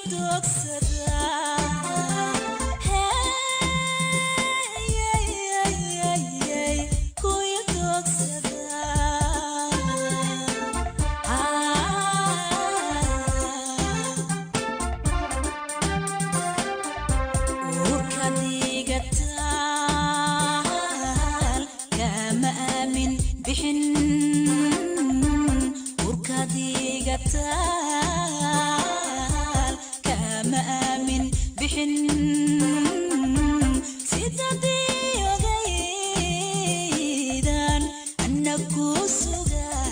Ildoogsadaa hey, ku ildoogsadaa. Uurkaad iga taal kama aamin bixin, uurkaad iga taal kama aamin bixin, sidadii ogaydan anna ku sugaa.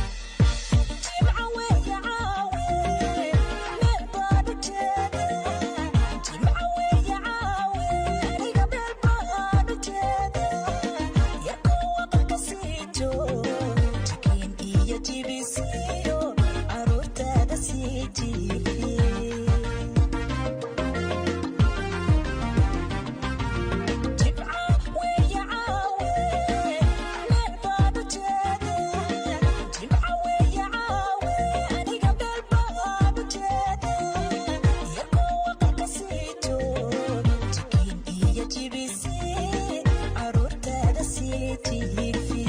Jimca weeye caawe, meel baan u jeedaa. Jimca weeye caawe, aniga meel baan u jeedaa. Yarkoo aqalka sii joog, jikiin iyo jibisiyo caruurtaada sii jiifi. Jimca weeye caawe, meel baan u jeedaa. Jimca weeye caawe, aniga meel baan u jeedaa. Yarkoo aqalka sii joog, jikiin iyo jibisi caruurtaada sii jiifi.